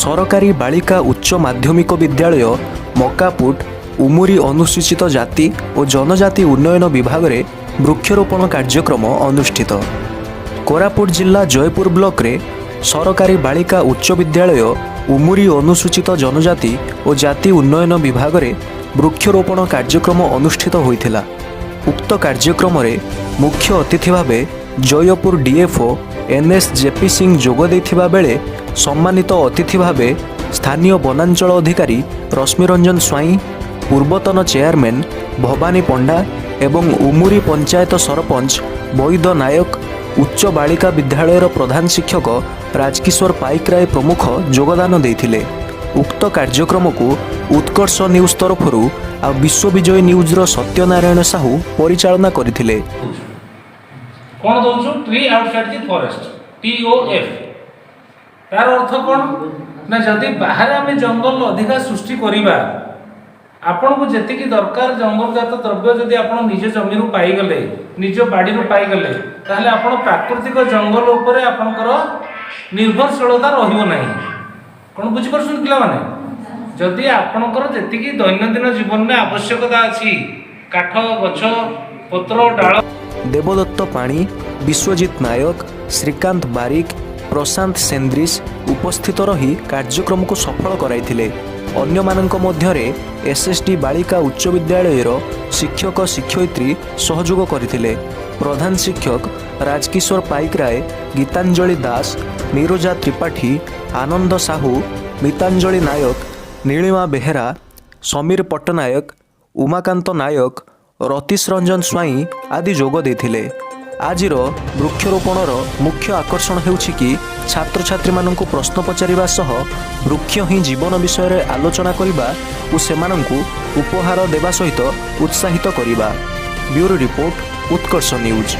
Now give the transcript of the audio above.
ସରକାରୀ ବାଳିକା ଉଚ୍ଚ ମାଧ୍ୟମିକ ବିଦ୍ୟାଳୟ, ମକାପୁଟ, ଉମୁରି ଅନୁସୂଚିତ ଜାତି ଓ ଜନଜାତି ଉନ୍ନୟନ ବିଭାଗରେ ବୃକ୍ଷରୋପଣ କାର୍ଯ୍ୟକ୍ରମ ଅନୁଷ୍ଠିତ। କୋରାପୁଟ ଜିଲ୍ଲା ଜୟପୁର ବ୍ଲକରେ ସରକାରୀ ବାଳିକା ଉଚ୍ଚ ବିଦ୍ୟାଳୟ, ଉମୁରି ଅନୁସୂଚିତ ଜନଜାତି ଓ ଜାତି ଉନ୍ନୟନ ବିଭାଗରେ ବୃକ୍ଷରୋପଣ କାର୍ଯ୍ୟକ୍ରମ ଅନୁଷ୍ଠିତ ହୋଇଥିଲା। ଉକ୍ତ କାର୍ଯ୍ୟକ୍ରମରେ ମୁଖ୍ୟ ଅତିଥି ଭାବେ Jeypore DFO NS JP Singh ଯୋଗ ଦେଇଥିବା ବେଳେ ସମ୍ମାନିତ ଅତିଥି ଭାବେ ସ୍ଥାନୀୟ ବନାଞ୍ଚଳ ଅଧିକାରୀ ରଶ୍ମିରଞ୍ଜନ ସ୍ୱାଇଁ, ପୂର୍ବତନ ଚେୟାରମ୍ୟାନ୍ ଭବାନୀ ପଣ୍ଡା ଏବଂ ଉମୁରି ପଞ୍ଚାୟତ ସରପଞ୍ଚ ବୈଦ ନାୟକ, ଉଚ୍ଚ ବାଳିକା ବିଦ୍ୟାଳୟର ପ୍ରଧାନ ଶିକ୍ଷକ ରାଜକିଶୋର ପାଇକରାୟ ପ୍ରମୁଖ ଯୋଗଦାନ ଦେଇଥିଲେ। ଉକ୍ତ କାର୍ଯ୍ୟକ୍ରମକୁ ଉତ୍କର୍ଷ ନ୍ୟୁଜ୍ ତରଫରୁ ଆଉ ବିଶ୍ୱବିଜୟୀ ନ୍ୟୁଜ୍ର ସତ୍ୟନାରାୟଣ ସାହୁ ପରିଚାଳନା କରିଥିଲେ। କ'ଣ ଦଉଛୁ? Tree outside the forest, TOF। ତାର ଅର୍ଥ କ'ଣ ନା, ଯଦି ବାହାରେ ଆମେ ଜଙ୍ଗଲ ଅଧିକା ସୃଷ୍ଟି କରିବା, ଆପଣଙ୍କୁ ଯେତିକି ଦରକାର ଜଙ୍ଗଲଜାତ ଦ୍ରବ୍ୟ ଯଦି ଆପଣ ନିଜ ଜମିରୁ ପାଇଗଲେ, ନିଜ ବାଡ଼ିରୁ ପାଇଗଲେ, ତାହେଲେ ଆପଣ ପ୍ରାକୃତିକ ଜଙ୍ଗଲ ଉପରେ ଆପଣଙ୍କର ନିର୍ଭରଶୀଳତା ରହିବ ନାହିଁ। କ'ଣ ବୁଝିପାରୁଛନ୍ତି ପିଲାମାନେ? ଯଦି ଆପଣଙ୍କର ଯେତିକି ଦୈନନ୍ଦିନ ଜୀବନରେ ଆବଶ୍ୟକତା ଅଛି କାଠ, ଗଛ, ପତ୍ର, ଡାଳ ଦେବଦତ୍ତ ପାଣି, ବିଶ୍ୱଜିତ ନାୟକ, ଶ୍ରୀକାନ୍ତ ବାରିକ, ପ୍ରଶାନ୍ତ ସେନ୍ଦ୍ରିସ ଉପସ୍ଥିତ ରହି କାର୍ଯ୍ୟକ୍ରମକୁ ସଫଳ କରାଇଥିଲେ। ଅନ୍ୟମାନଙ୍କ ମଧ୍ୟରେ ଏସ୍ଏସ୍ଡି ବାଳିକା ଉଚ୍ଚ ବିଦ୍ୟାଳୟର ଶିକ୍ଷକ ଶିକ୍ଷୟିତ୍ରୀ ସହଯୋଗ କରିଥିଲେ। ପ୍ରଧାନ ଶିକ୍ଷକ ରାଜକିଶୋର ପାଇକରାୟ, ଗୀତାଞ୍ଜଳି ଦାସ, ନିରୋଜା ତ୍ରିପାଠୀ, ଆନନ୍ଦ ସାହୁ, ମିତାଞ୍ଜଳି ନାୟକ, ନୀଳିମା ବେହେରା, ସମୀର ପଟ୍ଟନାୟକ, ଉମାକାନ୍ତ ନାୟକ, ରତୀଶ ରଞ୍ଜନ ସ୍ୱାଇଁ ଆଦି ଯୋଗ ଦେଇଥିଲେ। ଆଜିର ବୃକ୍ଷରୋପଣର ମୁଖ୍ୟ ଆକର୍ଷଣ ହେଉଛି କି ଛାତ୍ରଛାତ୍ରୀମାନଙ୍କୁ ପ୍ରଶ୍ନ ପଚାରିବା ସହ ବୃକ୍ଷ ହିଁ ଜୀବନ ବିଷୟରେ ଆଲୋଚନା କରିବା ଓ ସେମାନଙ୍କୁ ଉପହାର ଦେବା ସହିତ ଉତ୍ସାହିତ କରିବା। ବ୍ୟୁରୋ ରିପୋର୍ଟ, ଉତ୍କର୍ଷ ନ୍ୟୁଜ୍।